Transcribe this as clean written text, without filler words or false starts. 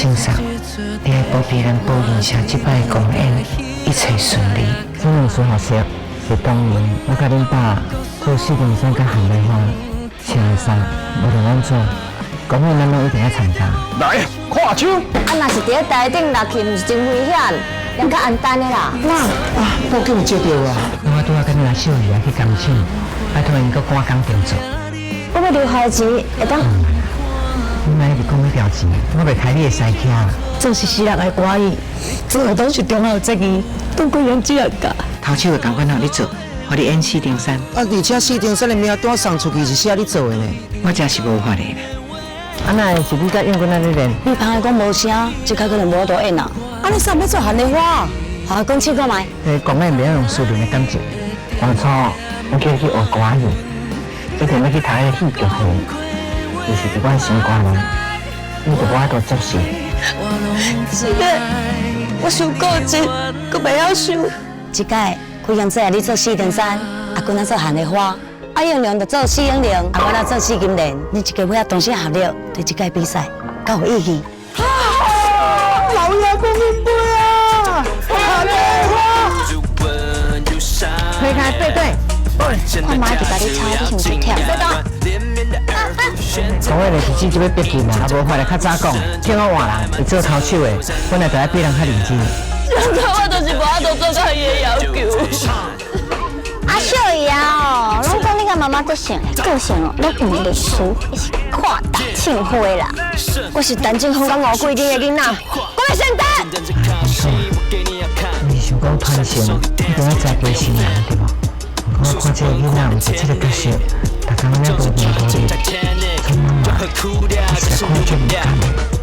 輕鬆，你愛保庇咱寶銀社這擺的公演一切順利。這兩束學習是當年我佮恁爸做四重山佮韓麗花穿的衫，無論按怎，公演咱攏一定愛參加。來，看手。啊，若是佇咧台頂落去，毋是真危險，連較簡單的啦。媽啊，報警有接著啊！我拄仔佮你阿秀姨去工廠，拜託𪜶閣趕工定做。我欲留下的錢會當。你莫一直講彼條錢，我袂開你的師車。做是死人的歌藝，做的攏是忠孝節義，當歸人只來教。頭手的工款予你做，予你演四重山。啊，而且四重山的名單送出去是寫你做的呢。我這是無法的啦。啊，那是你佮永軍按呢練？你旁的講無聲，這較可能無法度演啊。啊，你啥欲做韓麗花？好，講試看覓。公演袂曉用私人的感情。當初我叫你去學歌戲，一定欲去讀彼個戲劇系，就是佇阮心肝內，你就無法度接受。是的，我想過節，閣袂曉想。這擺開陽姐你做四重山，阿君仔做韓麗花，阿英良就做四英玲，啊我來做四金蓮。恁一家尾仔同心合力，對這屆比賽較有意義。老爺公飲杯啊！韓麗花。推開背對。我媽一直共你吵，你是毋是忝？公演的日子就欲逼近啊，無法來較早講，叫我換人，伊做頭手的，本來就愛比人較認真。現在我就是無法度做到伊的要求。阿秀姨啊，哦，攏講你佮媽媽足像，個性哦，攏毋認輸，伊是闊達慶輝啦。我是陳正風佮吳桂玲的囡仔，我欲先得。你想講傳承，一定愛栽培新人對無？我看這個囡仔有這個特色，逐工按呢無眠無日，做媽媽，我實在看足毋甘的。